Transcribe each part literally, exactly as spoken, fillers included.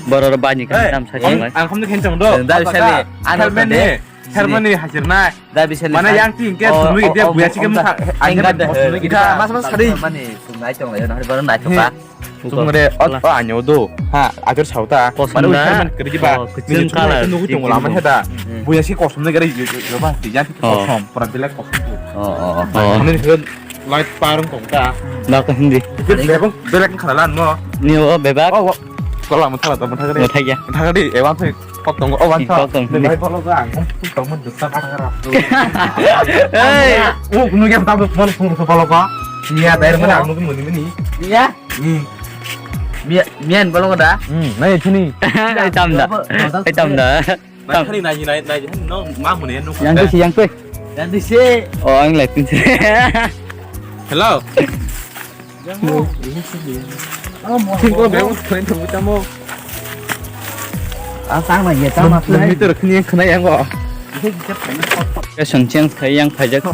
Borok bani khe tam sai. Ang kham khe chong do. Da bisali, ano helmet ni, helmet ni hajir nai. Da bisali. Mana yang ti ke sunu ide buya si ke mukha. Hengga de. Ka mas mas sari. Mani sunai tong lai na, baru nai tong ka. Tung re, o, o anyo do. Ha, agar sauta. Mana wi helmet kiri ba. Kuching kala. Nugu tong lama heda. Buya si kosom ne gari yo ba ti ya kosom, pura belek kosom. Oh, oh, oh. Ini Light parung tong ta. Bak hindi. Bebak, bebak khana lan mo. Ni o bebak. Oh, kola mo thala ta mo thagari. Mo thagya. Thagari e wan thai kok tong o wan tha. Kok tong. Bebak polo ga ang tong mo dukta pa thagara. Hey. O kunu ge ta mo phone phone polo ga. Mia dai mo ang mo ni ni. Mia. Hmm. Mia, mia polo da. Hmm, nai chini. Ai tam da. Ai tam da. Nai khani nai nai nai no ma muni no. Yang koi si, yang koi. Yang di si. Oh, ang lai tin si. Hello. Tingko bebo khani tong tamo. Ah, sang na ye tamo. Meter khani yang khana yang go. Ke song chang khai yang phai jak.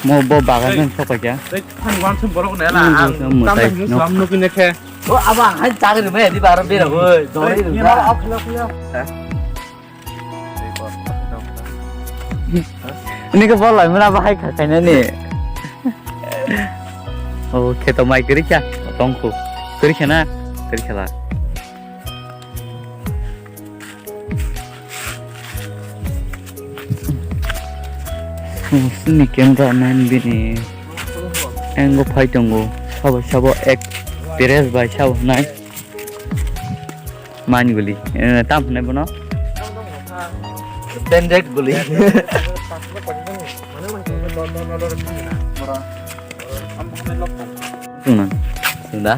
Mo bo bagan nang thok kha. Tei thang wan thum borok ne la ang tam thang slam nuk ne khe. O aba hai tag ni me di bar be ro. Dori ru. Ini ke bol lai mura bahai kha kaina ni. O kheto mai kiri kya? Tong khu. Kiri kya na? Kiri kya la. Sini camera man bini angle phai tongo. Sabo sabo ek dress bai sabo nai. Mani guli. Eh, tam hwnai bono. Standard guli. Sungna. Sungda.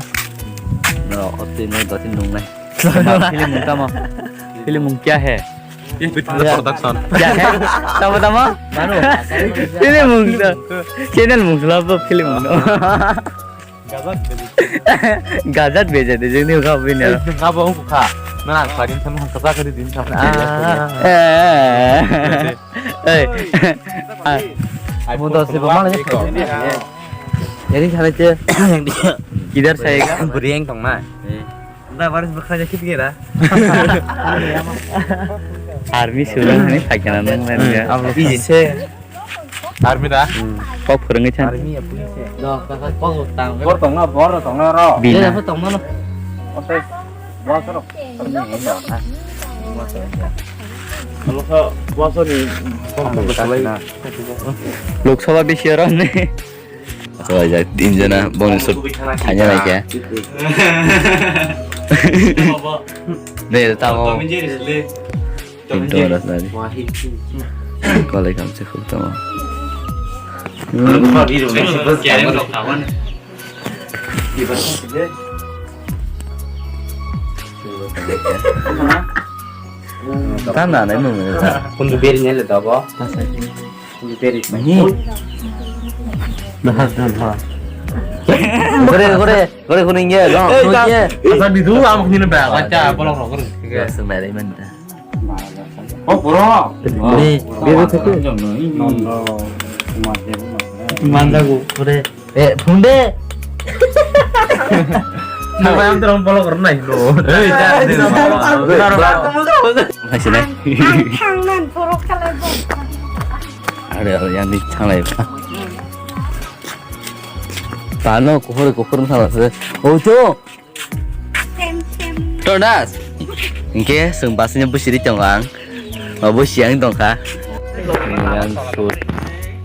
No, otti no doti nungnai. Film mung tamo. Film mung kya hai? Ye Pithula Production. Kya hai? Tamo tamo? Manu. Film mung to. Channel mung sula bo film mung. Gajat beje de jeni kha bini. Nga bo kha. Na, sarin tham kha kha din tham. Ah. Eh. Mo do se bo mana. Yari khana che. Kidhar se ga? Buri yang tong na. Da baris bwkha ja khit gera. Army sura hani phaikana nang nang ya. Iji se. Army da? Kok phwrwngwi chan. Army ya police. Do kaka kok tang. Bor tong na, bor tong na ro. Bina. Bor tong na. Ote. Bor tong. Lo kha bor tong ni. Lok Sabha bisi oro ne. Khaijak tin jona boni sut khaina naikhe. Nei tamo. Pintu ras nari. Kolai kamse khul tamo. Tana nai mung. Kundu beri nele dobo. Nahi. Nah, nah, nah. Gore, gore, gore kuning ye, long. Eh, kuning ye. Asa bidu am kini ba. Acha, bolong rok gore. Ya, semai manta. Oh, bro. Ni, bidu tu. Nondo. Manda go. Gore. Eh, phunde. Nang bayam terang polo karena itu. Eh, jangan. Masih naik. Ang, ang thangnan puro khalai bo. Are, are, yang di thanglai ba. Pano kuhur, kuhur salah se. Oh, tu. Sem, sem. Todas. Oke, sung pasnya bu siri tong ang. Oh, bu siang tong ka. Yang sut.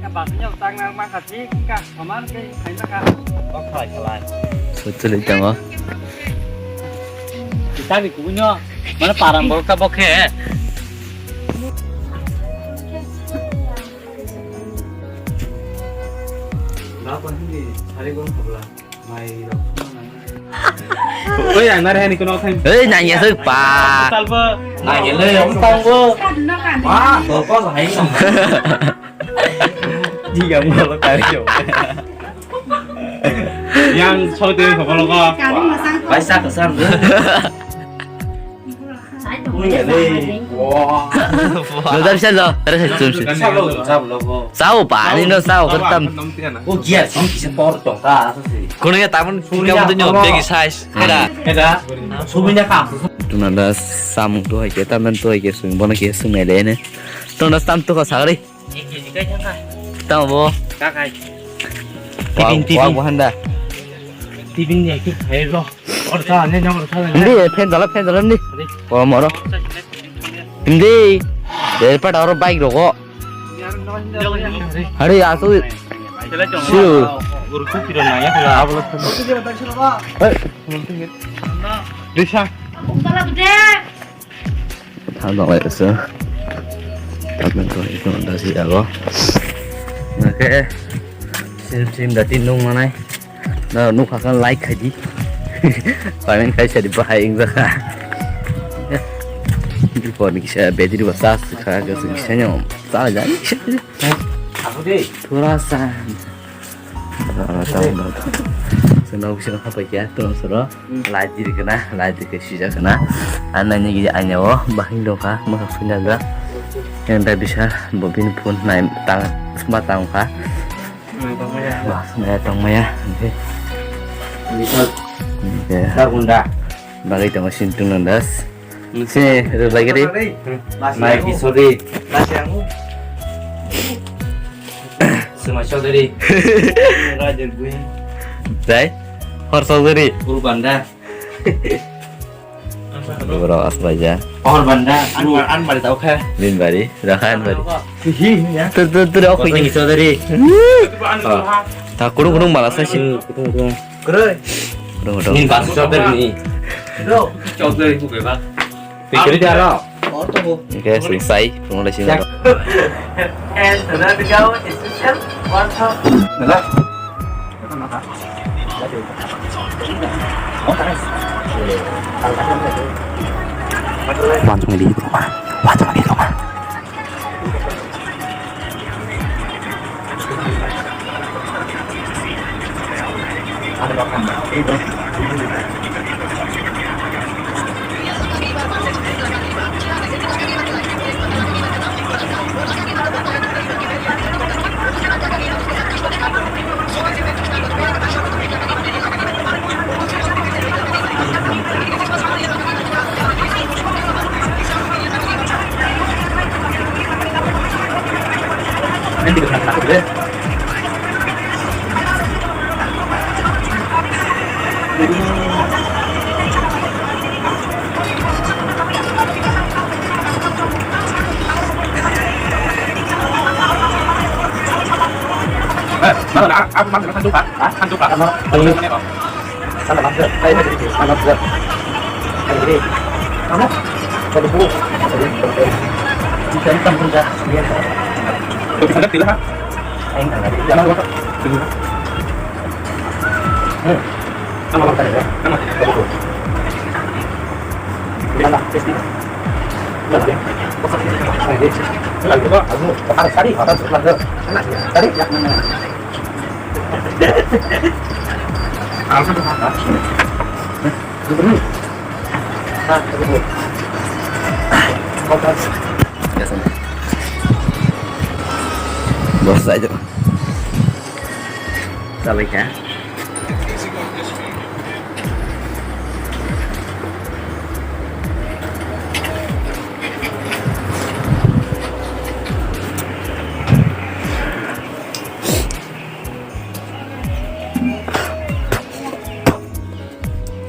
Pasnya utang nang mah kasih ka. Paman ke, ayo ka. Kok khalai khalai. Betul itu, Ngo. Kita di kubunya. Mana parang bokha bokhe. Berapa ini? Hari gua khabla. Mai rok. Oi, ang nare hani kono thang. Ei, nanya sih, Pak. Talba. Nanya le, yang tang bo. Wah, bapak lain. Jika mau lo kari yo. Yang saute ko bolo ko. Baisa kesam tu. Punya le. Wah. Lo dah bisa lo, terus terus. Sao, sao, sao, pa, ni no sao, kertam. Oh, gia sih, sih por tong ka, sih. Kono ya taman, punya punya, begi size. Heda. Heda. Subinya kam. Nanda samung tu hai ke, taman tu hai ke, sung bono ke sung nai le ne. Tong das tam tu ka sagri. Tamo bo. Kakai. Wak, Tipin, tipin. Wak bahanda. Tipin ni ektu khai bro. Orsa ne nyong orsa ne. Hindi, fan jala, fan jala hindi. Hindi. Wah, moro. Hindi. Dari pada orang baik rokok. Hari asu. Siu. Guru tu tidak nanya pula. Apa lo? Hei. Lisa. Thangjak lai se. Tabuk to itu da si ago. Oke. Sim sim da tin nung manai. Na nuk hakan like khai di. Pamen khai sadi bahai ing jaka. Di pon kisa battery ba charge kha ga sing sanya. Charge ani. Aku deh. Thora sa. Sino sino khapai kya, tuno soro. Light diri kana, light diri sija kana. Anna ni gidi anya o, bahing dong kha, masa suna ga. Yang da bisa, bo bini phone nai tang, sma tang kha. Wah, nai tong maya, oke. Bisa. Oke. Dar gunda. Bagai tong sintung nang das. Si, rwlai gari. Mai kisori. Suma Chaudhary. Raja Gui. Dai. Hor Chaudhary. Urbanda. Bro, as baja. Urbanda. Anwar, Anwar tau kha. Minbari, Rakha Anbari. Hi, hi, ya. Tur, tur, tur, aku Kosong ini. Chaudhary. Ta kurung kurung malas sih. Kurung kurung. Kere. Udah, udah. Ini bakso dari ini. Bro. Coba itu bebas. Pikir dia lo. Oke, selesai pengolahan. And another go is special. One top. One twenty rumah. One twenty rumah. Bos aja. Sabai kha.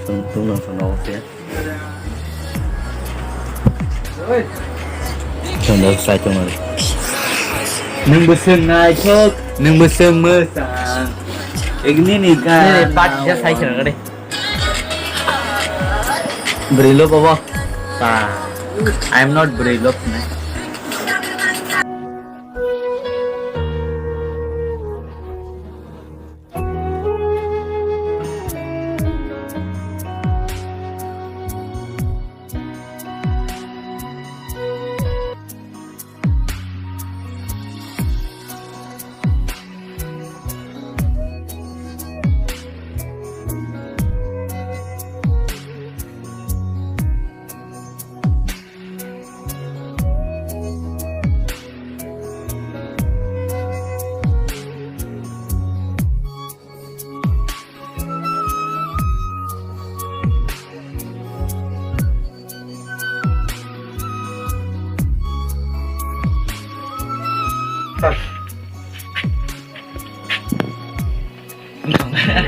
Sung, sung, sung, sung, sung. Chwng bo sai tongmani. Nwng bo swng naithok, nwng bo swng mwchang. Eknini ka. Nini part kisa sai khna gari. Bwrwi lok obo. Ta. I am not bwrwi lok nai.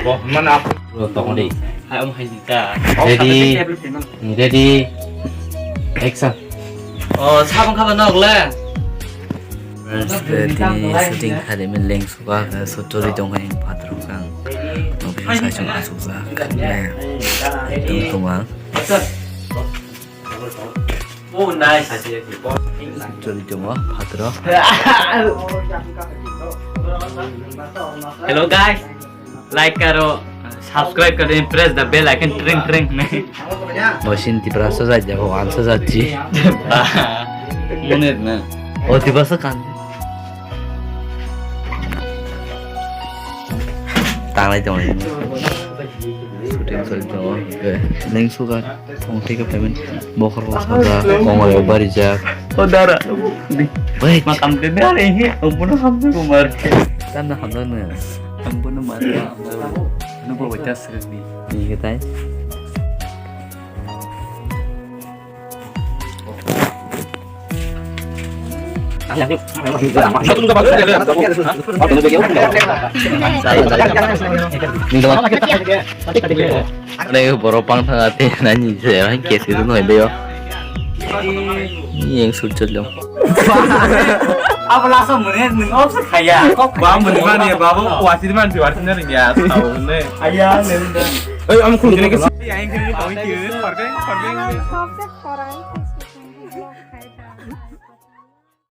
Bro, mana aku? Bro, tong di. Hai, om hai jita. Ready? Ready? Action. Oh, sabang kaba nok le. Friends, tini shooting khali min leng suka, so chori tong hai patro kang. Nokni sai chung asuk sa khali. Tung tuma. Oh, nice. Chori tongo phatro. Hello guys, like karo, subscribe karo, and press the bell icon, tring tring. Mosin Tiprasa jai jabo, ansa jatji. Monet na. O Tiprasa kan. Tanglai tongo. Shooting soi tongo. Neng suka tong tei ka payment. Bokhor bokhor da. Kongol barijak. O dara. Wait. Makam de dara ini. Ampun hamsa kumar. Tan hamsa na. Ampun mar. Nubo baca sini. Ini kita. Ane borok pang thang ate nani se hai ke se noi beyo. Yang sujat lo. Abo laso mune nung opsi khaya. Ba muni mani ba bo wasi mani wasi na ringya. Aya ne. Oi am khun jene ke. Yang ke koi ke. Korang.